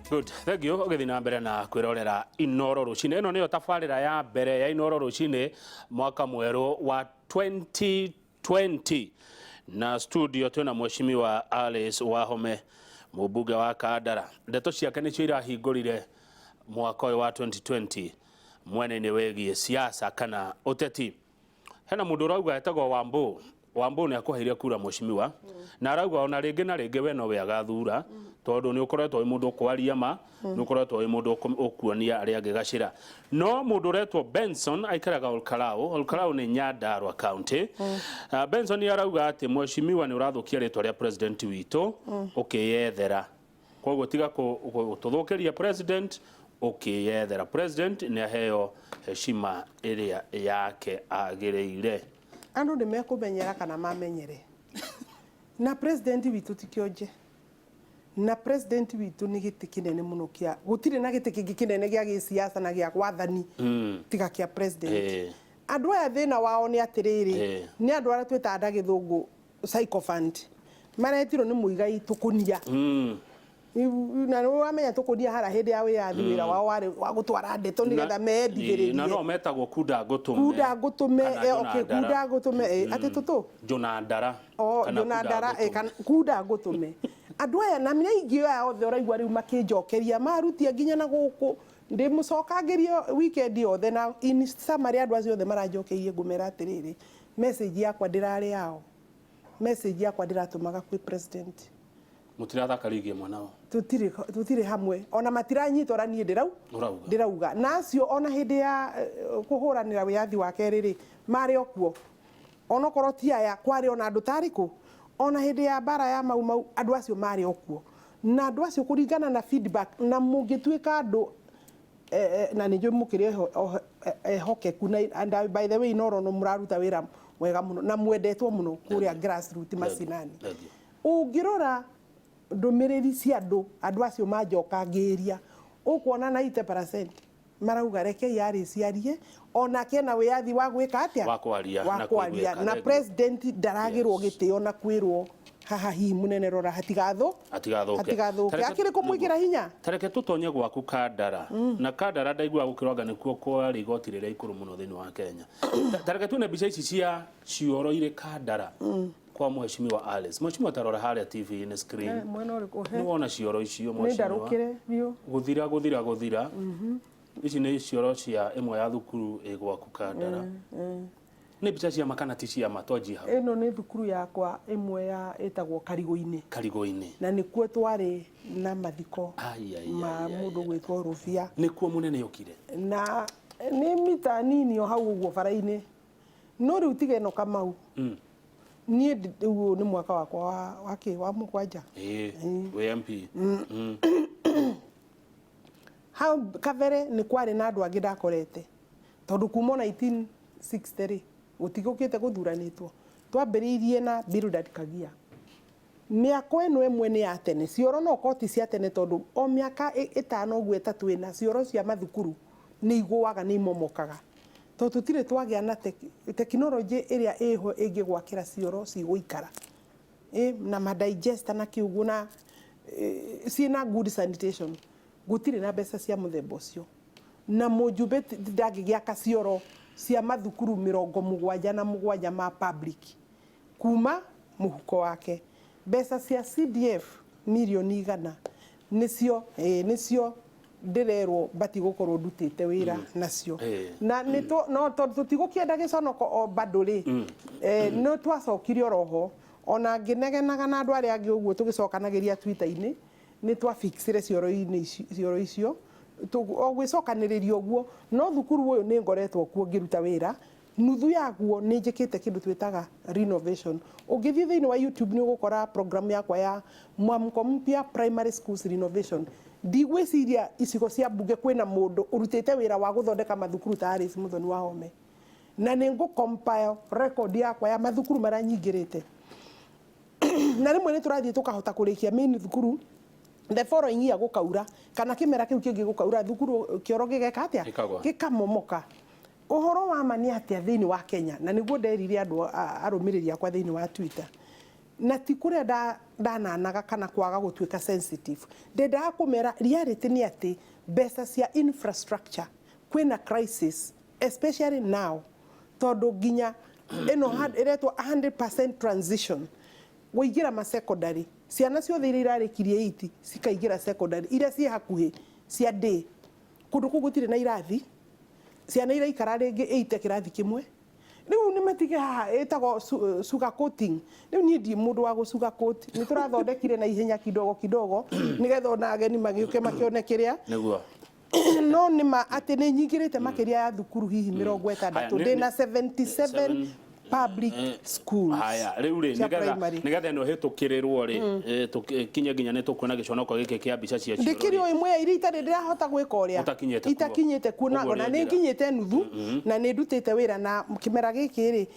Good. Thank you. Ũgĩthiĩ na mbere na kwĩrorera Inoro Rũcinĩ. Ĩno nĩyo tabarĩra ya mbere ya Inoro Rũcinĩ mwaka mwerũ wa 2020. Na studio twĩna Mheshimiwa Alice Wahome, mũmbunge wa Kandara. Ndeto ciake nĩcio irahingũrire mwaka ũyũ wa 2020 mwena-inĩ wĩgiĩ siasa kana ũteti. Hena mũndũ ũrauga etagwo Wambũ. Wambũ nĩ akũheire kura mheshimiwa, na arauga ona rĩngĩ na rĩngĩ we nowe agathura tondũ nĩ ũkoretwo wĩ mũndũ ũkwaria ma, nĩ ũkoretwo wĩ mũndũ ũkuonia arĩa angĩ gacĩra. No mũndũ ũretwo Benson aikaraga Olkalau, Olkalau nĩ Nyandarua County. Benson arauga atĩ mheshimiwa nĩ ũrathũkia rĩtwa rĩa president witũ ũkĩyethera. Koguo tiga gũtũthũkĩria president ũkĩyethera. President nĩ aheo heshima ĩrĩa yake agĩrĩire. Andũ nĩ mekũmenyera kana mamenyere. Na president witũ ti kĩonje. Na president witũ nĩ gĩtĩ kĩnene mũno kĩa, gũtirĩ na gĩtĩ kĩngĩ kĩnene gĩa gĩsiasa na gĩa wathani tiga kĩa president. Andũ aya thĩna wao nĩ atĩrĩrĩ, nĩ andũ arĩa twĩtaga na gĩthũngũ sycophant. Maretirwo nĩ Muigai tũkũnia. Na nĩ ũramenya tũkũnia harĩa hĩndĩ ya wĩyathi wĩra wao warĩ wa gũtwara ndeto nĩgetha meyendithĩrĩrie. Na no metagwo kunda ngũtũme. Kunda ngũtũme, okay, kunda ngũtũme, atĩ tũtũ? Njũna ndara. Oh, njũna ndara, kana kunda ngũtũme. Andũ aya na nĩ aingĩ aya othe ũraigua rĩu makĩnjokeria, marutia nginya na gũkũ, ndĩmũcokangĩrie weekend yothe na in summary andũ acio othe maranjokeirie ngũmera atĩrĩrĩ, message yakwa ndĩrarĩ yao. Message yakwa ndĩratũmaga kwĩ president. Mũtirathaka rigi ĩmwe nao? Tũtirĩ, tũtirĩ hamwe ona matiranyita ona niĩ ndĩrau Ũrauga. Ndĩrauga na acio ona hĩndĩ ya kũhũranĩra wĩyathi wa kerĩ rĩ, marĩ o kuo, onokorwo ti aya kwarĩ ona andũ tarĩ kũ, ona hĩndĩ ya mbara ya Mau Mau andũ acio marĩ o kuo, na andũ acio kũringana na feedback, na mũngĩtuĩka andũ na nĩ njũĩ mũkĩrĩ ehokeku na and by the way Inooro no mũraruta wĩra mwega mũno na mwendetwo mũno kũrĩa grassroots macinani. Ũngĩrora ndũmĩrĩri cia andũ, andũ acio manjokangĩria, ũkuona 90% marauga rekei Alice arie, onake ena wĩyathi wa gwĩka atĩa? Wa kwaria wa na kwaria. kũiguĩka. Na president ndaragĩrwo gĩtĩo na kwĩrwo haha hihi mũnene rora hatigathũ Hatigathũke. Hatigathũke. Akĩrĩ kũmwĩkĩra hinya. Tareke tũtonye gwaku Kandara. Na Kandara ndaiguaga gũkĩrwo anga nĩkuo kwarĩ igoti rĩrĩa ikũrũ mũno thĩinĩ wa Kenya. Tareke tuone mbica ici cia cioro irĩ Kandara kwa Mheshimiwa Alice. Mheshimiwa tarora harĩa TV-inĩ screen. Mwena ũrĩkũ? Nĩ wona cioro icio Nĩ Mheshimiwa? ndarũkĩre biũ. Gũthira gũthira gũthira. Ici nĩ cioro cia ĩmwe ya thukuru ĩ gwaku Kandara. Nĩ mbica cia ma kana ti cia ma? Twanjie hau. Ĩno nĩ thukuru yakwa ĩmwe ya ĩtagwo Karigũ-inĩ. Karigũ-inĩ. Na nĩkuo twarĩ na mathiko Ai, ai, ma ai, ai, mũndũ ai. gwĩtwo Rũbia. Nĩkuo mũnene okire. Na nĩ mita nini o hau ũguo bara-inĩ. No rĩu tiga ĩno Kamau. Niĩ rĩu ũyũ nĩ mwaka wakwa wa kĩ wa mũgwanja. Ĩĩ, wĩ MP. Hau kabere nĩ kwarĩ na andũ angĩ ndakorete. Tondũ kuma 1960 rĩ, gũtigũkĩte gũthuranĩtwo. Twambĩrĩirie na Bildad Kagia. Mĩako ĩno ĩmwe nĩ ya tene, cioro no ũkorwo ti cia tene tondũ o mĩaka ĩtano ũguo ĩtatũ ĩna, cioro cia mathukuru nĩ igũaga, nĩ imomokaga. Tondũ tũtirĩ twagĩa na tekinoronjĩ ĩrĩa ĩho ĩngĩgwakĩra cioro cigũikara. Na ma digester na kĩ ũguo na ciĩna good sanitation. Gũtirĩ na mbeca cia mũthemba ũcio. Na mũjumbe ndangĩgĩaka cioro cia mathukuru 77 ma public kuma mũhuko wake. Mbeca cia CDF mirioni 100 nĩcio, ĩĩ, nĩcio ndĩrerwo batiĩ gũkorwo ndutĩte wĩra nacio. Na nĩ tũ, no tondũ tũtigũkĩenda gĩconoko o bado rĩ, nĩ twacokire oroho, ona ngĩnegenaga na andũ arĩa angĩ ũguo tũgĩcokanagĩria Twitter-inĩ, nĩ twa fixire cioro-inĩ icio, cioro icio, o gwĩcokanĩrĩria ũguo, no thukuru ũyũ nĩ ngoretwo kuo ngĩruta wĩra, nuthu yaguo nĩ njĩkĩte kĩndũ twĩtaga renovation. Ũngĩthiĩ thĩinĩ wa YouTube nĩ ũgũkora program yakwa ya Mwamko Mpya Primary Schools Renovation. Ndigwĩciria icigo cia mbunge kwĩna mũndũ ũrutĩte wĩra wa gũthondeka mathukuru ta Alice Muthoni Wahome. Na nĩ ngũ compile record yakwa ya mathukuru marĩa nyingĩrĩte. Na rĩmwe nĩ tũrathiĩ tũkahota kũrĩkia main thukuru the following year gũkaura, kana kĩmera kĩu kĩngĩ gũkaura, thukuru kĩoro gĩgeka atĩa? Gĩkagwa. Gĩkamomoka. Ũhoro wa ma nĩ atĩa thĩinĩ wa Kenya, na nĩguo nderire andũ arũmĩrĩri akwa thĩinĩ wa Twitter. Na ti kũrĩa ndananaga kana kwaga gũtuĩka sensitive. Ndendaga kũmera reality nĩ atĩ mbeca cia infrastructure kwĩna crisis, especially now, tondũ nginya ĩno ĩretwo 100% transition gũingĩra ma secondary, ciana ciothe iria irarĩkirie 8 cikaingĩra secondary iria ciĩ hakuhĩ cia day. Kũndũ kũu gũtirĩ na irathi, ciana iraikara rĩngĩ 8 kĩrathi kĩmwe. Rĩu nĩ matige haha ĩtagwo sugar coating. Rĩu niĩ ndi mũndũ wa gũ sugar coat, nĩ tũrathondekire na ihenya kidogo kidogo nĩgetha ona ageni magĩũke makĩone kĩrĩa. No nĩ ma atĩ nĩ nyingĩrĩte makĩria ya thukuru hihi mĩrongo ĩtandatũ. Ndĩna 77 public schools Haya, rĩu rĩ cia nĩgetha primary. Nĩgetha ĩno ĩhĩtũkĩrĩrwo rĩ, tũkinye nginya nĩ tũkuona gĩconoko gĩkĩ kĩa mbica cia cioro. Ndĩkĩrĩ o ĩmwe ya iria itarĩ ndĩrahota gwĩka ũrĩa Ũtakinyĩte kuo. Itakinyĩte kuo na Ũguo ona nĩ nĩ njĩra. nginyĩte nuthu na nĩ ndutĩte wĩra na kĩmera gĩkĩ rĩ,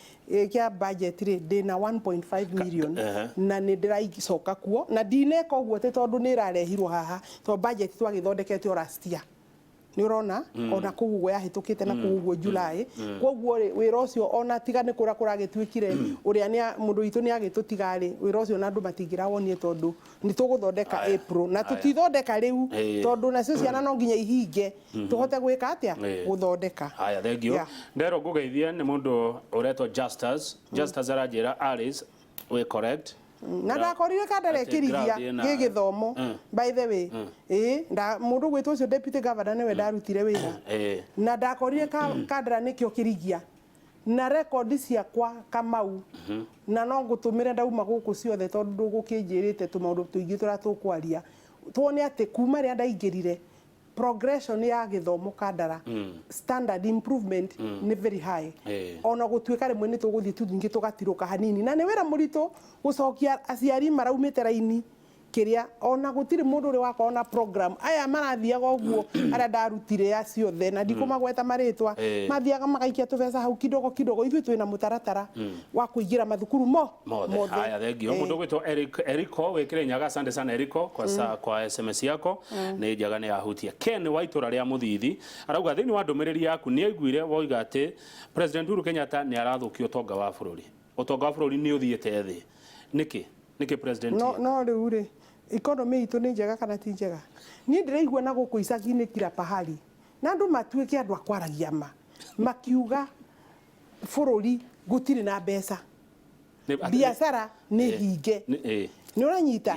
kĩa budget rĩ, ndĩna 1.5 million na nĩ ndĩracoka kuo na ndineka ũguo atĩ tondũ nĩ ĩrarehirwo haha, tondũ budget twagĩthondekete o last year, nĩ ũrona, ona kũu ũguo yahĩtũkĩte na kũu ũguo July. Koguo rĩ, wĩra ũcio ona tiga nĩ kũrĩa kũragĩtuĩkire ũrĩa nĩ mũndũ witũ nĩ agĩtũtiga rĩ, wĩra ũcio na andũ matingĩrawonire tondũ nĩ tũgũthondeka April na tũtithondeka rĩu tondũ nacio ciana no nginya ihinge tũhote gwĩka atĩa, gũthondeka. Haya, thank you. Ndero ngũgeithie nĩ mũndũ ũretwo Justus. Justus aranjĩra, Alice, wĩ correct. Na ndakorire Kandara Atĩ ĩkĩrigia ground ĩna- gĩgĩthomo, by the way, ĩĩ mũndũ gwĩtwo ũcio deputy governor nĩwe ndarutire wĩra na ndakorire Kandara nĩkĩo kĩrigia na rekondi ciakwa, Kamau, na no ngũtũmĩre ndauma gũkũ ciothe tondũ ndũgũkĩnjĩrĩte tũmaũndũ tũingĩ tũrĩa tũkwaria tuone atĩ kuma rĩrĩa ndaingĩrire, progression ya gĩthomo Kandara, standard improvement nĩ very high, ona gũtuĩka rĩmwe nĩ tũgũthiĩ tu ningĩ tũgatirũka hanini, na nĩ wĩra mũritũ gũcokia aciari maraumĩte raini kĩrĩa ona gũtirĩ mũndũ ũrĩ wakorwo na program aya marathiaga ũguo arĩa ndarutire ya ciothe na ndikũmagweta marĩtwa, mathiaga magaikia tũbeca hau kidogo kidogo. Ithuĩ twĩna mũtaratara wa kũingĩra mathukuru mo mothe. Haya, thank you. Mũndũ ũgwĩtwo Eric Eriko wĩkĩre nyaga, asante sana Eriko kwa SMS yako, nĩ njega, nĩ yahutia. Ken wa itũra rĩa Mũthithi arauga thĩinĩ wa ndũmĩrĩri yaku nĩ aiguire woiga atĩ President Uhuru Kenyatta nĩ arathũkia ũtonga wa bũrũri, ũtonga wa bũrũri nĩ ũthiĩte thĩ. Nĩkĩ president No rĩu rĩ, economy itũ nĩ njega kana ti njega? Niĩ ndĩraigua na gũkũ icagi-inĩ kila pahali na andũ matuĩke andũ a kwaragia ma makiuga bũrũri gũtirĩ na mbeca, biacara nĩ hinge. Nĩ ũranyita?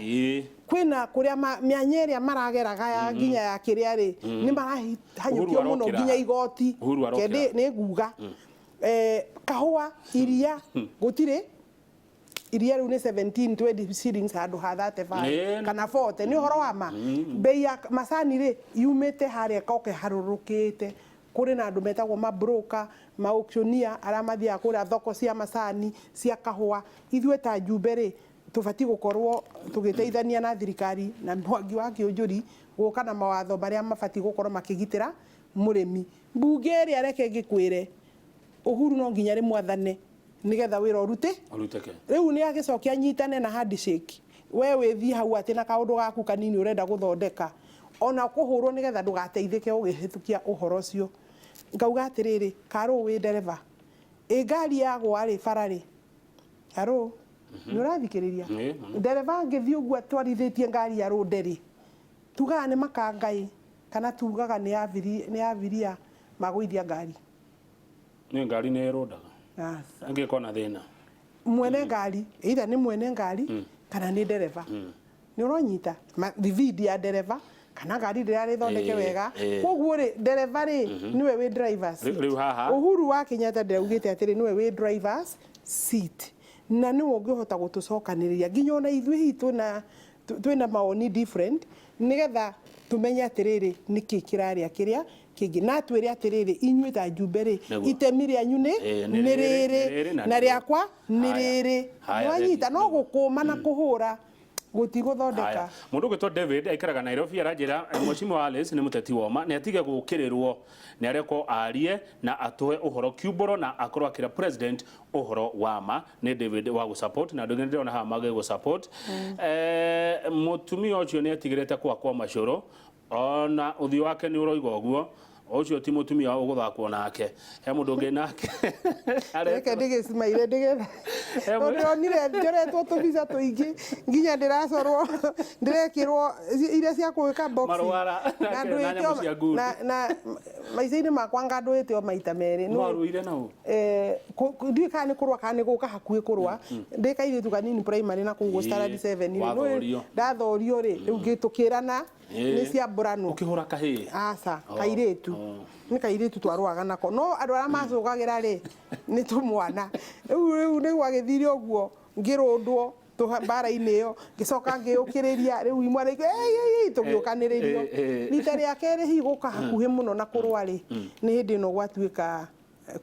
Kwĩna kũrĩa mĩanya ĩrĩa marageraga ya nginya ya kĩrĩa rĩ, nĩ marahanyũkio Uhuru mũno arokĩra. nginya igoti. Uhuru arokĩra. Kende nĩ nguga kahũa, iria gũtirĩ, iria rĩu nĩ 17 20 shillings handũ ha 35 kana 40. Nĩ ũhoro wa ma. Bei ya macani rĩ, yumĩte harĩa ĩkoka ĩharũrũkĩte. Kũrĩ na andũ metagwo mabroker, ma auctioneer arĩa mathiaga kũrĩa thoko cia macani, cia kahũa. Ithuĩ ta njumbe rĩ, tũbatiĩ gũkorwo tũgĩteithania na thirikari na Mwangi wa Kĩũnjũri gũka na mawatho marĩa mabatiĩ gũkorwo makĩgitĩra mũrĩmi. Mbunge ĩrĩa, reke ngĩkwĩre, Uhuru no nginya rĩmwathane nĩgetha wĩra ũrute ũrutĩke. Rĩu nĩ agĩcoke anyitane na handshake, we wĩthiĩ hau atĩ na kaũndũ gaku kanini ũrenda gũthondeka ona kũhũrwo nĩgetha ndũgateithĩke ũgĩhĩtũkia ũhoro ũcio. Ngauga atĩrĩrĩ, karũ wĩ ndereba ĩ ngari yagwa rĩ bara rĩ, aro nĩ ũrathikĩrĩria? Ĩ. Ndereba angĩthiĩ ũguo atwarithĩtie ngari ya rũnde rĩ, tugaga nĩ makangai kana tugaga nĩ abiria magũithia ngari? Nĩ ngari nĩ ĩrũndaga. Aca. Ĩngĩkorwo na thĩna. Mwene ngari, either nĩ mwene ngari kana nĩ ndereba, nĩ ũronyita thibindi ya ndereba kana ngari ndĩrarĩ thondeke wega. Koguo rĩ, ndereba rĩ, nĩwe wĩ drivers seat. Rĩu haha Uhuru wa Kenyatta ndĩraugĩte atĩrĩ, nĩwe wĩ drivers seat na nĩwe ũngĩhota gũtũcokanĩrĩria nginya ona ithuĩ hihi twĩna mawoni different nĩgetha tũmenye atĩrĩrĩ, nĩkĩ kĩrarĩa kĩrĩa kĩngĩ, na twĩre atĩrĩrĩ, inyuĩ ta njumbe rĩ, itemi rĩanyu nĩ nĩ nĩ rĩrĩ, rĩrĩ nĩ rĩrĩ na na nĩ rĩakwa nĩ Haya. rĩrĩ. Haya, Nwanyita thank no you. gũkũma na kũhũra gũtigũthondeka. Haya, mũndũ ũgwĩtwo David aikaraga Nairobi aranjĩra, Mheshimiwa Alice nĩ mũteti woma, nĩ atige gũkĩrĩrwo, nĩ arekwo arie na atũhe ũhoro kiumbũro na akorwo akĩra president ũhoro wa ma. Nĩ David wa gũsupport na andũ aingĩ ndĩrona haha magĩgũsupport. Mũtumia ũcio nĩ etigĩrĩte kwa macũrũ, ona ũthiũ wake nĩ ũroiga ũguo. Ũcio ti mũtumia ũgũthakwo nake. He mũndũ ũngĩ nake. Reke ndĩgĩcimaire ndĩgetha tondũ ndĩronire njoretwo tũbica tũingĩ nginya ndĩracorwo ndĩrekĩrwo iria cia gwĩka boxing. Marwara na na ndũĩte nyamũ cia ngundi. na maica-inĩ makwa nga ndũĩte o maita merĩ. Nĩ- Mwarũire nao? Ndiũĩ kana nĩ kũrũa kana nĩ gũka hakuhĩ kũrũa ndĩ kairĩtu kanini primary na kũu standard 7 rĩ, Wathorio. Ndathorio rĩ, rĩu tũkĩrana nĩ cia mbũrano. Ũkĩhũra kahĩĩ? Aca. Oh, Kairĩtu. Nĩ kairĩtu twarũaga nako, no andũ arĩa macũgagĩra rĩ nĩ tũmwana. Rĩu nĩ gwagĩthire ũguo, ngĩrũndwo mbara-inĩ ĩyo, ngĩcoka ngĩũkĩrĩria rĩu imwana tũgĩũkanĩrĩrio. Rita rĩa kerĩ hihi gũka hakuhĩ mũno na kũrũa rĩ, nĩ hĩndĩ ĩno gwatuĩka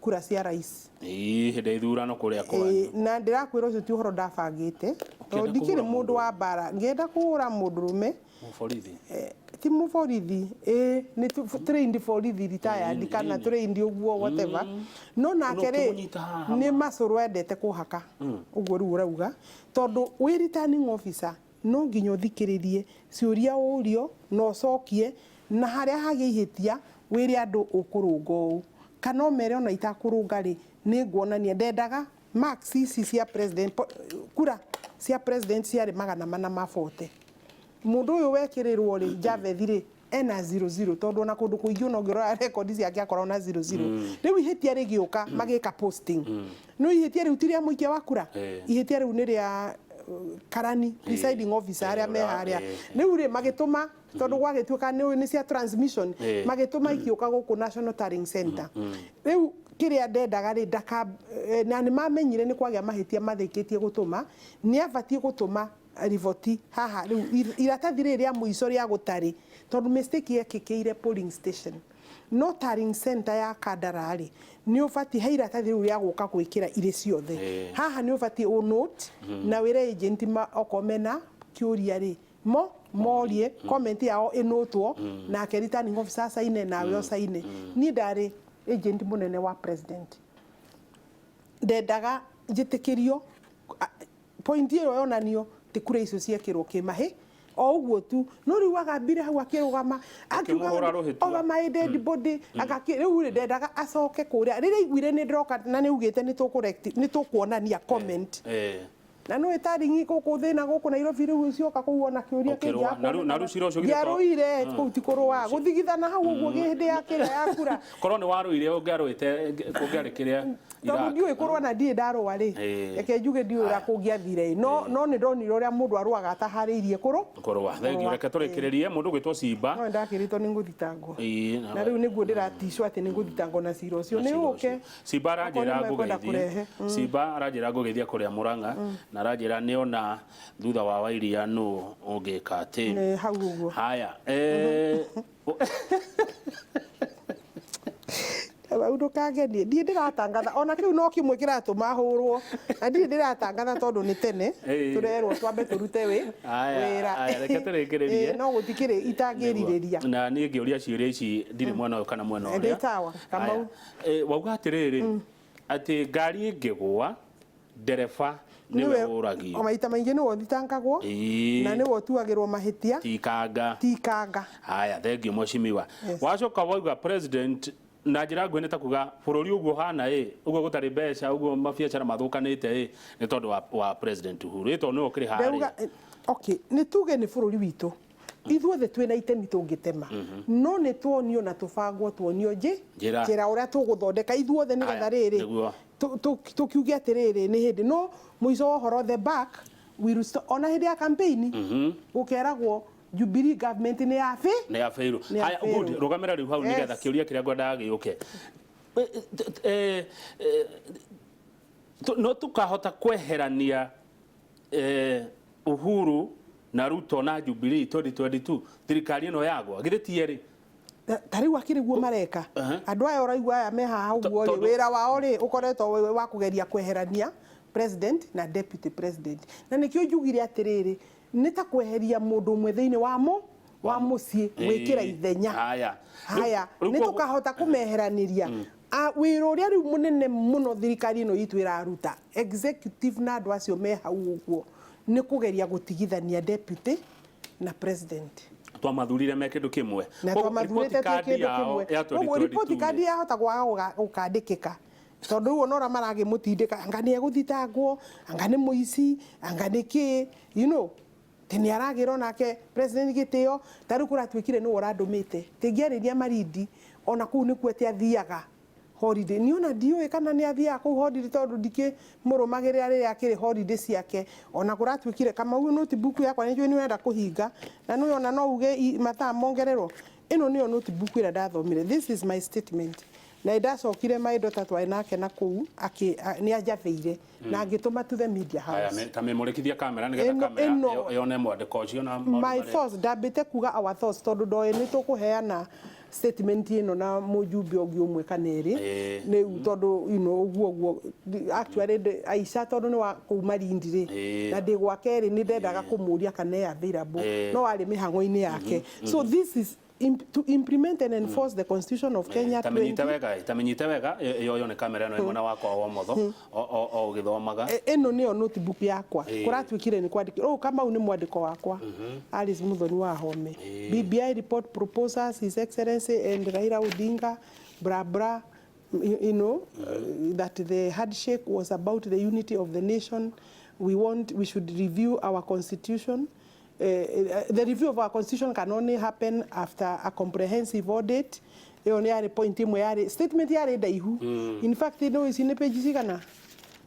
kura cia rais. Ĩĩ, hĩndĩ ya ithurano kũrĩa kwanyu. Na ndĩrakwĩra ũcio ti ũhoro ndabangĩte, tondũ Ũkĩenda ndikĩrĩ kũhũra mũndũ wa mbara ngĩenda kũhũra mũndũrũme. Mũborithi? Ti mũborithi, ĩ nĩ trained borithi retired kana trained ũguo whatever, no nake rĩ Ũkĩmũnyita haha? Nĩ macũrũ endete kũhaka ũguo. Rĩu ũrauga tondũ wĩ returning officer no nginya ũthikĩrĩrie ciũria ũrio na ũcokie, na harĩa hagĩa ihĩtia wĩre andũ ũkũrũnga ũũ kana ũmere ona itakũrũnga rĩ, nĩ nguonania. Ndendaga marks ici cia president, kura cia president ciarĩ 440. Mũndũ ũyũ wekĩrĩrwo rĩ, Javeth rĩ, ena 00, tondũ ona kũndũ kũingĩ ona ũngĩrora rekondi ciake akorwo na 00. Rĩu ihĩtia rĩgĩũka magĩka posting, no ihĩtia rĩu ti rĩa mũikia wa kura. Ihĩtia rĩu nĩ rĩa karani, presiding officer, arĩa me harĩa. Rĩu rĩ magĩtũma, tondũ gwagĩtuĩka nĩ cia transmission, magĩtũma ikĩũka gũkũ National Tallying Center. Rĩu kĩrĩa ndendaga rĩ, ndaka na nĩ mamenyire nĩ kwagĩa mahĩtia mathĩkĩtie gũtũma, nĩ abatiĩ gũtũma riboti haha. Rĩu iratathi rĩrĩ rĩa mũico rĩa gũtarĩ, tondũ mistake yekĩkĩire polling station, no tallying center ya Kandara rĩ, nĩ ũbatiĩ he iratathi rĩu rĩa gũka gwĩkĩra irĩ ciothe. Haha nĩ ũbatiĩ ũ note na wĩre agent ma okorwo mena kĩũria rĩ, mo morie comment yao ĩnũtwo, nake returning officer acaine nawe ũcaine. Niĩ ndarĩ agent mũnene wa president, ndendaga njĩtĩkĩrio point ĩyo yonanio ti kura icio ciekĩrwo kĩmahĩ o ũguo tu. No rĩu agambire hau akĩrũgama akiuga Ũkĩmũhũra rũhĩtua. Over my dead body. Agaki rĩu rĩ, ndendaga acoke kũrĩa rĩrĩa aiguire nĩ ndĩroka na nĩ ugĩte nĩ tũkũrect, nĩ tũkuonania comment. Na nĩ taringi gũkũ thĩna gũkũ Nairobi rĩu cioka kũu ona kĩũria. Ũkĩrũa. Na rĩu cira ũcio githĩ Ndiarũire kũu, ti kũrũa, gũthigithana hau ũguo hĩndĩ ya kĩrĩa ya kura. Korwo nĩ warũire, ũngĩarũĩte kũngĩarĩ kĩrĩa Tondũ Iraq. ndiũĩ kũrũa na ndirĩ ndarũa rĩ, reke njuge ndiũĩ ũrĩa kũngĩathire, no nĩ ndonire ũrĩa mũndũ arũaga ataharĩirie kũrũ Kũrũa. Thengiũ. Kũrũa. Reke tũrĩkĩrĩrie mũndũ ũgwĩtwo Simba. No ndakĩrĩtwo nĩ ngũthitangwo, na rĩu nĩguo ndĩraticwo atĩ nĩ ngũthitangwo na cira ũcio nĩ ũke. Simba aranjĩra Okorwo nĩ mekwenda ngũgeithie. kũrehe. Simba aranjĩra ngũgeithie kũrĩa Mũrang'a, na aranjĩra nĩona thutha wa Wairia nũ ũngĩka atĩ. Nĩ hau ũguo. Haya, Hau ndũkangenie, ndirĩ ndĩratangatha ona kĩu no kĩmwe kĩratũma hũrwo, na ndirĩ ndĩratangatha tondũ nĩ tene tũrerwo twambe tũrute Aya, wĩra. Aya, reke tũrĩkĩrĩrie. Ĩĩ, no gũtikĩrĩ itangĩrirĩria. Na niĩ ngĩũria ciũria ici ndirĩ mwena ũyũ kana mwena Ndĩ ũrĩa. sawa, Kamau. Haya. Wauga atĩrĩrĩ, atĩ ngari ĩngĩgũa, ndereba nĩwe ũragio. Maita maingĩ nĩwe ũthitangagwo na nĩwe ũtuagĩrwo mahĩtia. Ti kanga. Ti kanga. Haya, thengiũ mheshimiwa. Yes. Wacoka wauga president na njĩra nguhĩ nĩ ta kuga bũrũri ũguo ũhana ĩ ũguo, gũtarĩ mbeca ũguo, mabiacara mathũkanĩte ĩ, nĩ tondũ wa President Uhuru ĩ, tondũ nĩwe ũkĩrĩ harĩa. Ndauga okay, nĩ tuge nĩ bũrũri witũ ithuothe twĩna itemi tũngĩtema, no nĩ tuonio na tũbangwo tuonio Njĩra. Njĩra ũrĩa tũgũthondeka ithuothe nĩgetha Aya, rĩrĩ nĩguo. Tũkiuge atĩrĩrĩ, nĩ hĩndĩ no mũico wa ũhoro the back will stop. Ona hĩndĩ ya campaign gũkeragwo Jubilee government nĩ ya Nĩ ya fail. Nĩ ya Haya, fail. good, rũgamĩra rĩu hau nĩgetha kĩũria kĩrĩa ngwendaga gĩũke. No tukahota kweherania Uhuru na Ruto na Jubilee 2022 thirikari ĩno yagwa? Githĩ ti erĩ? Ta rĩu akĩrĩ guo mareka. Andũ aya ũraigua aya me haha ũguo rĩ, wĩra wao rĩ ũkoretwo wĩ wa kũgeria kweherania president na deputy president, na nĩkĩo njugire atĩrĩrĩ, nĩ ta kweheria mũndũ ũmwe thĩinĩ wa mũciĩ gwĩkĩra ithenya. Haya. Haya, Rĩu nĩ tũkahota kũmeheranĩria. Wĩra ũrĩa rĩu mũnene mũno thirikari ĩno itũ ĩraruta, executive na andũ acio me hau ũguo, nĩ kũgeria gũtigithania deputy na president. Twamathurire me kindu kimwe. Na Koguo twamathurĩte report twĩ card kĩndũ yao kĩmwe. ya Koguo report 2022 card yahota kwaga gũkandĩkĩka, tondũ rĩu ona ũrĩa maragĩmũtindĩka, anga nĩ egũthitangwo, anga nĩ mũici, anga nĩ kĩ, tĩ nĩ aragĩra onake president gĩtĩo. Ta rĩu kũratuĩkire nĩwe ũrandũmĩte tĩngĩarĩria Marindi, ona kũu nĩkuo atĩ athiaga holiday. Niĩ ona ndiũĩ kana nĩ athiaga kũu holiday, tondũ ndikĩmũrũmagĩrĩra rĩrĩa akĩrĩ holiday ciake. Ona kũratuĩkire, Kamau, notebook yakwa nĩ njũĩ nĩ ũrenda kũhinga, na nĩ ona no uge mathaa mongererwo. Ĩno nĩyo notebook ĩrĩa ndathomire. This is my statement, na ndacokire my daughter twarĩ nake na kũu nĩ anjathĩire na ngĩtũma to the media Haya, house. ta mĩmũrĩkithia kamera nĩgetha kamera yone mwandĩko ũcio na maũndũ My thoughts, ndambĩte kuga our thoughts, tondũ ndoĩ nĩ tũkũheana statement ĩno na mũjumbe ũngĩ ũmwe kana ĩrĩ. Rĩu tondũ ũguo ũguo actually Aisha, tondũ nĩ wa kũu Malindi rĩ, na ndĩ gwake rĩ, nĩ ndendaga kũmũria kana e available, no arĩ mĩhang'o-inĩ yake. So this is to implement and enforce the Constitution of Kenya Ta menyite 20 wega, ta menyite wega, ĩyo yone kamera ĩno ĩ mwena wakwa wa ũmotho o ũgĩthomaga. Ĩno nĩyo notebook yakwa. Kũratuĩkire nĩ kwandĩkĩrwo ũũ, Kamau, nĩ mwandĩko wakwa, Alice Muthoni wa Home. BBI report proposals, His Excellency and Raila Odinga, blah blah, that the handshake was about the unity of the nation. We should review our constitution. The review of our constitution can only happen after a comprehensive audit. Ĩyo nĩ yarĩ point ĩmwe, yarĩ statement yarĩ ndaihu. In fact, no ici nĩ page cigana?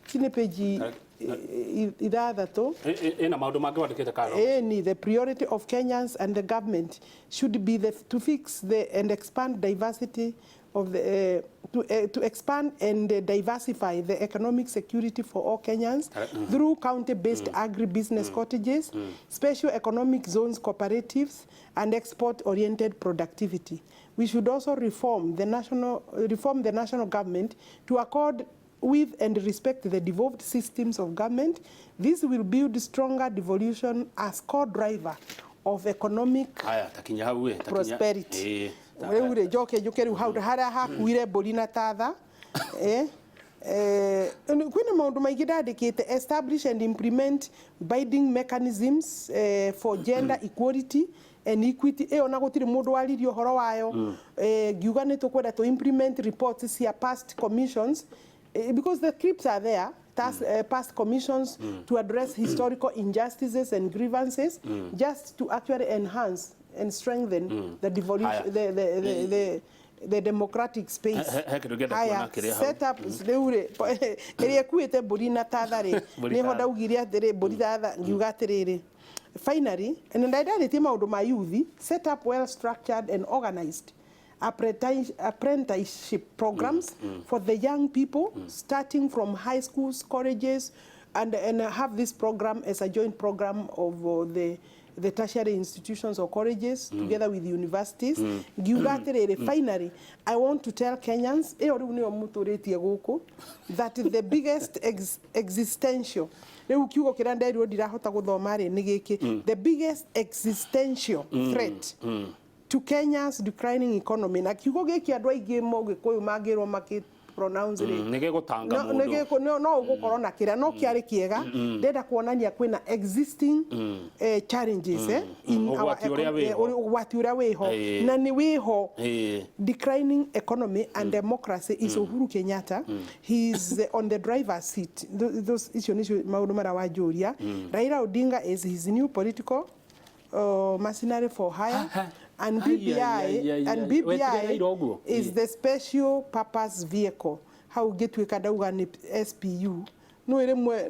Ici nĩ page 6. Ĩna maũndũ mangĩ wandĩkĩte kando? Ĩni, the priority of Kenyans and the government should be to fix the and expand diversity of the to expand and diversify the economic security for all Kenyans through county-based agribusiness cottages, special economic zones, cooperatives, and export-oriented productivity. We should also reform the national government to accord with and respect the devolved systems of government. This will build stronger devolution as core driver of economic Haya, takinya hau ĩ, takinya. prosperity. Rĩu rĩ, njoke njũke rĩu hau harĩa hakuire mbũri na tatha. Kwĩna maũndũ maingĩ ndandĩkĩte: establish and implement binding mechanisms for gender equality and equity. Ĩyo na gũtirĩ mũndũ waririe ũhoro wayo. Ngiuga nĩ tũkwenda to implement reports cia past commissions, because the scripts are there, past commissions to address historical injustices and grievances, just to actually enhance and strengthen the devolution, Haya. the democratic space. He kĩndũ ngĩenda Haya, kuona kĩrĩa hau. Set up rĩu rĩ, ĩrĩa ĩkuĩte mbũri na tatha rĩ, Mbũri nĩho tatha. Ndaugire atĩrĩ, mbũri tatha, ngiuga atĩrĩrĩ, finally, and ndarĩtie maũndũ ma youth, set up well structured and organized apprenticeship programs for the young people, starting from high schools, colleges, and have this program as a joint program of the tertiary institutions or colleges together with universities. Ngiuga atĩrĩrĩ, finally, I want to tell Kenyans, ĩyo rĩu nĩyo mũtũrĩtie gũkũ, that the biggest existential, rĩu kiugo kĩrĩa nderirwo ndirahota gũthoma rĩ, nĩ gĩkĩ, the biggest existential threat to Kenya's declining economy, na kiugo gĩkĩ andũ aingĩ Mũgĩkũyũ mangĩrwo makĩ pronounce rĩ, Nĩ gĩgũtanga no mũndũ. No ũgũkorwo na kĩrĩa no kĩarĩ kĩega. Ndenda kuonania kwĩna existing challenges in our Ũgwati ũrĩa wĩho. Ũgwati ũrĩa wĩho, na nĩ wĩho. Declining economy and democracy is Uhuru Kenyatta. He is on the driver's seat. Those icio nicio maũndũ marĩa wanjũria. Raila Odinga is his new political mercenary for hire, and Ai, BBI ai, ai, ai, and ai. BBI Wetirire Raila ũguo? is the special purpose vehicle. Hau ngĩtuĩka ndauga nĩ SPU, nĩ rĩmwe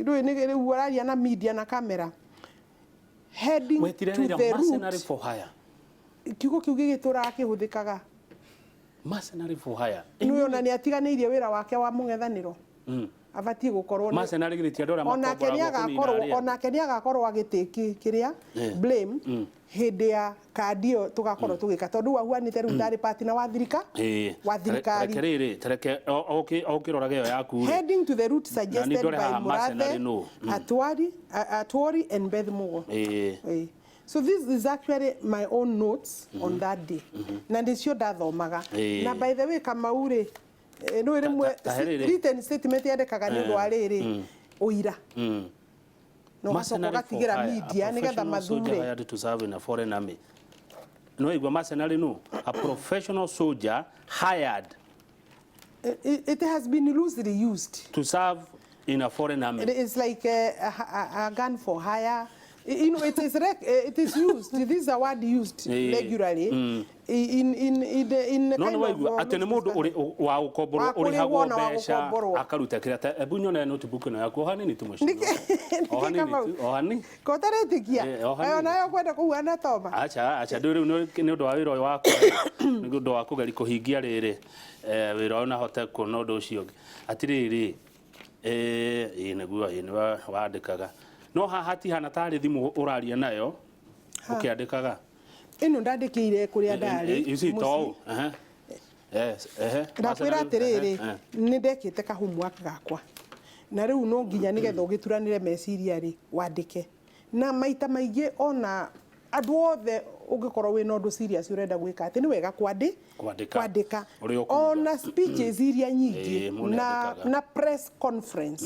rĩu nĩ rĩu ũraria na media na camera, heading Wetire to Raila the mercenary root for hire. Kiugo kĩu gĩgĩtũraga kĩhũthĩkaga. Mercenary for hire. Nĩ ona nĩ atiganĩirie wĩra wake wa mũng'ethanĩro, abatiĩ gũkorwo Mercenary githĩ ti andũ arĩa onake nĩ makomboragwo kũnina agakorwo arĩa angĩ? Onake nĩ agakorwo agĩtĩki kĩrĩa blame hĩndĩ ya kandi ĩyo tũgakorwo tũgĩka, tondũ ahuanĩte rĩu tarĩ partner wa thirika wa thirikari. Reke rĩrĩ, tareke ũkĩroraga ĩyo yaku rĩ. Heading to the route suggested ndore by haha mercenary Murathe, nũ. Atwari and Beth Mugo. So this is actually my own notes on that day. Na ndĩcio ndathomaga. Na by the way, Kamau rĩ, nĩ rĩmwe ta he rĩrĩ. written statement yandĩkaga nĩ ũndũ wa rĩrĩ, ũira. Na ũgacoka Mercenary for ũgatigĩra hire, a media nĩgetha professional soldier mathure. hired to serve in a foreign army. No igua mercenary no a professional soldier hired It has been loosely used. To serve in a foreign army. It is like a gun for hire. You know, it is used. This is a word used regularly in no kind nĩ of waigua atĩ nĩ mũndũ wa gũkomborwo Wa kũrĩhwo ũrĩhagwo na wa mbeca gũkomborwo. akaruta kĩrĩa ta ebu nyone notebook ĩno yaku o hanini tu mheshimiwa. O hanini Kamau. tu o hanini. Ko ũtaretĩkia? O hanini. Ĩyo nayo kwenda kũhuana toma. Acha acha ndũ rĩu nĩ ũndũ wa wĩra ũyũ wakwa nĩ ũndũ wa kũgeria kũhingia rĩrĩ wĩra ũyũ na hote kuona ũndũ ũcio ũngĩ atirĩrĩ ĩĩ nĩguo ĩĩ nĩ wandĩkaga no haha tihana tarĩ thimũ ũraria nayo ũkĩandĩkaga. Ĩno ndandĩkĩire kũrĩa ndarĩ. You see mũciĩ. to ũũ, ehe. Yes, ehe. Ndakwĩra atĩrĩrĩ, nĩ ndekĩte ka homework gakwa na rĩu no nginya nĩgetha ũgĩturanĩre meciria rĩ wandĩke na maita maingĩ ona andũ othe ũngĩkorwo wĩna ũndũ serious ũrenda gwĩka atĩ nĩ wega Kwandĩka. kwandĩka Ũrĩa ũkuga. Ona speeches iria nyingĩ Ĩĩ, mũndũ na, nĩandĩkaga. na press conference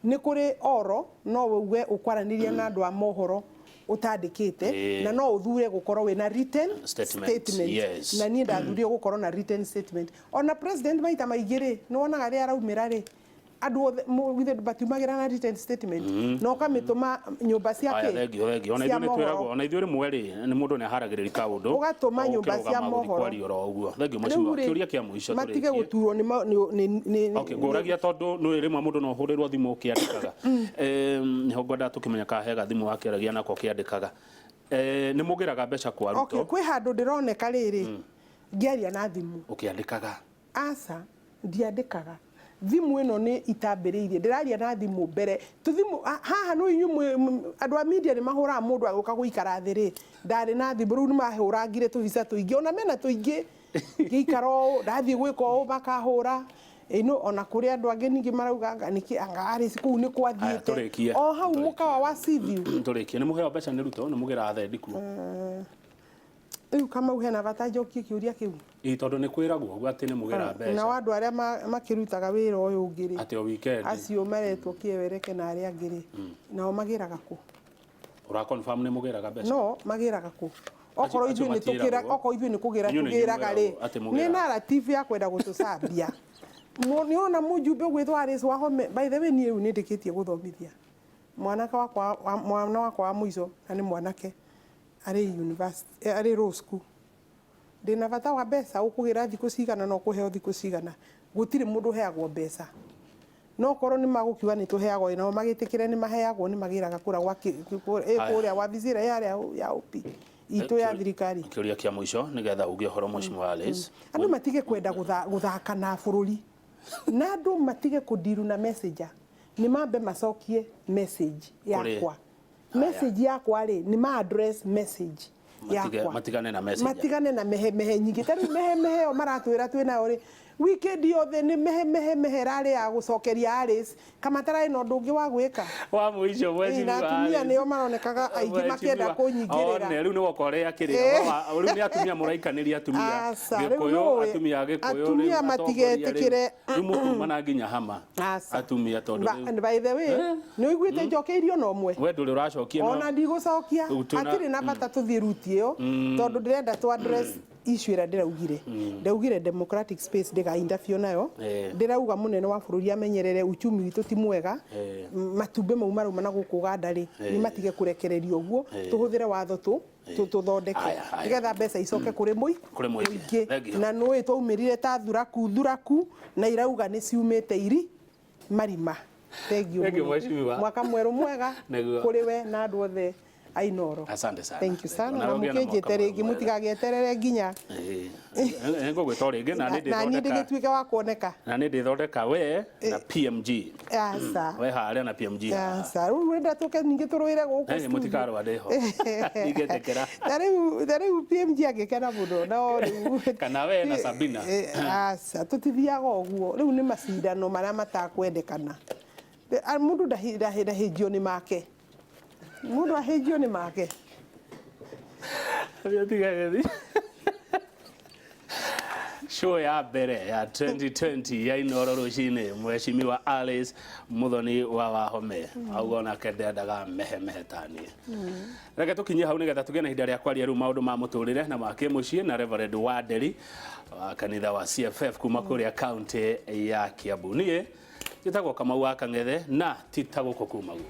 nĩ kũrĩ oro no uge ũkwaranĩria na andũ a mohoro ũtandĩkĩte na no ũthure gũkorwo wĩna written Statement, yes. Na niĩ ndathurire gũkorwo na written statement. Ona president maita maingĩ rĩ nĩ wonaga rĩrĩa araumĩra rĩ andũ othe githĩ matiumagĩra na written statement na ũkamĩtũma nyũmba cia Aya, kĩ? thengio thengio ona Cia ithuĩ nĩ twĩragwo mohoro. ona ithuĩ rĩmwe rĩ nĩ mũndũ nĩ aharagĩrĩria kaũndũ Ũgatũma nyũmba cia ũkĩrũgama gũthiĩ mohoro. kwaria oro ũguo. Thengio Rĩu mheshimiwa. rĩ, Kĩũria kĩa mũico matige tũrĩkie. gũturwo nĩ Okay, ngũragia tondũ nĩ rĩmwe mũndũ no ũhũrĩrwo thimũ ũkĩandĩkaga. Nĩho ngwendaga tũkĩmenya kana he gathimũ wakĩaragia nako ũkĩandĩkaga. Nĩ mũgĩraga mbeca kwa Okay, Ruto kwĩ handũ ndĩroneka rĩrĩ ngĩaria na thimũ. Ũkĩandĩkaga? Aca, ndiandĩkaga. Thimũ ĩno nĩ itambĩrĩirie ndĩraria na thimũ mbere tũthimũ haha no inyuĩ andũ a media nĩ mahũraga mũndũ agũka gũikara thĩ rĩ ndarĩ na thimũ rĩu nĩ mahũrangire tũbica tũingĩ ona mena tũingĩ ngĩikara ũũ ndathiĩ gwĩka ũũ makahũra ĩno ona kũrĩ andũ angĩ ningĩ marauga anga nĩkĩ anga arĩ kũu nĩ Aya, kwathiĩte tũrĩkie. o hau mũkawa wa Seaview. Tũrĩkie, nĩ mũheo mbeca nĩ Ruto? Nĩ mũgĩraga thendi kuo? Rĩu Kamau hena bata njokie kĩũria kĩu? Ĩ tondũ nĩ kwĩragwo ũguo atĩ nĩ mũgĩraga mbeca. Nao andũ arĩa makĩrutaga wĩra ũyũ ũngĩ rĩ Atĩ o weekend. Acio maretwo kĩewereke na arĩa angĩ rĩ nao magĩraga kũ? Ũra confirm nĩ mũgĩraga mbeca? No magĩraga kũ okorwo Acio ithuĩ nĩ tũkĩra matiĩragwo. okorwo ithuĩ nĩ kũgĩra Inyuĩ nĩ tũgĩraga rĩ inyuĩ mwĩragwo atĩ nĩ mũgĩraga. narrative ya kwenda gũtũcambia. Nĩ ũrona mũjumbe ũgwĩtwo Alice Wahome, by the way niĩ rĩu nĩ ndĩkĩtie gũthomithia mwanake wakwa mwana wakwa wa mũico na nĩ mwanake arĩ university arĩ law school. Ndĩna bata wa mbeca ũkũgĩra thikũ cigana na ũkũheo thikũ cigana gũtirĩ mũndũ ũheagwo mbeca no korwo nĩ magũkiuga nĩ tũheagwo nao magĩtĩkĩre nĩ maheagwo nĩ magĩraga kũrĩa gwa Haya. kũrĩa wabici ĩrĩa yarĩa ya OP itũ ya thirikari. Kĩũria kĩa mũico nĩgetha uge ũhoro mheshimiwa Alice. Andũ matige kwenda gũthaka na bũrũri na andũ matige kũndiru na messenger nĩ mambe macokie message yakwa. Message yakwa rĩ nĩ ma address message yakwa. Matigane na messenger. Matigane na mehe mehe nyingĩ ta rĩu mehe mehe ĩyo maratwĩra twĩ nayo rĩ weekend yothe nĩ mehe mehe mehe rarĩ ya gũcokeria Alice kamatararĩ na ũndũ ũngĩ wa gwĩka. Wa mũico Ĩĩ, mheshimiwa na atumia Alice. nĩo maronekaga aingĩ makĩenda kũnyingĩrĩra. One rĩu nĩ woka ũrĩa kĩrĩa rĩu nĩ atumia mũraikanĩria atumia Aca, rĩu Gĩkũyũ nĩũĩ, atumia a Gĩkũyũ atumia rĩu atongoria rĩu. matigetĩkĩre. Rĩu mũkumana nginya hama Aca. atumia tondũ rĩu And by the way nĩ ũiguĩte njokeirio na ũmwe? We ndũrĩ ũracokia no Ona ndigũcokia. Rĩu Hatirĩ na bata tũthiĩ ruti ĩyo tondũ ndĩrenda tũ address issue ĩrĩa ndĩraugire. Ndaugire democratic space ndĩga interfere nayo. Ndĩrauga mũnene wa bũrũri amenyerere uchumi witũ ti mwega. Matumbĩ mau marauma na gũkũ Uganda rĩ nĩ matige kũrekererio ũguo tũhũthĩre watho tu tũthondeke Aya, aya. nĩgetha mbeca icoke kũrĩ Kũrĩ mũingĩ. mũingĩ. Thank you. Na nũĩ twaumĩrire ta thuraku thuraku na irauga nĩ ciumĩte iri marima. Thank you Thank you, mũno. mheshimiwa. Mwaka mwerũ mwega Nĩguo. kũrĩ we na andũ othe a Inooro. Asante sana. Thank you sana. Na Na ũgĩe na mwaka mũkĩnjĩte rĩngĩ mwerũ. mũtigagĩeterere nginya Nĩngũgwĩta o rĩngĩ na nĩ na niĩ ndĩthondeka ndĩgĩtuĩke wa kuoneka. Na nĩ ndĩthondeka we na PMG. Aca. We harĩa na PMG haha. Aca, rĩu ũrenda tũke ningĩ tũrũĩre gũkũ Eh, studio. mũtikarũa ndĩho. Ndingĩtĩkĩra. Ta rĩu PMG angĩkena mũno no rĩu Kana we na Sabina. Aca, tũtithiaga ũguo rĩu nĩ macindano marĩa matakwendekana. Mũndũ ndahĩnjio nĩ make mũndũ ahĩnjio nĩ make. Tiga gĩthi. Show ya mbere ya 2020 ya Inoro rũcinĩ, Mheshimiwa Alice Muthoni wa Wahome auga onake ndendaga mehe mehe taniĩ. Reke tũkinyie hau nĩgetha tũgĩe na ihinda rĩa kwaria rĩu maũndũ ma mũtũrĩre na ma kĩmũciĩ na Reverend Wanderi wa kanitha wa CFF kuma kũrĩa kaunti ya Kiambu. Niĩ njĩtagwo Kamau wa Kang'ethe na ti ta gũkũ kumagwo.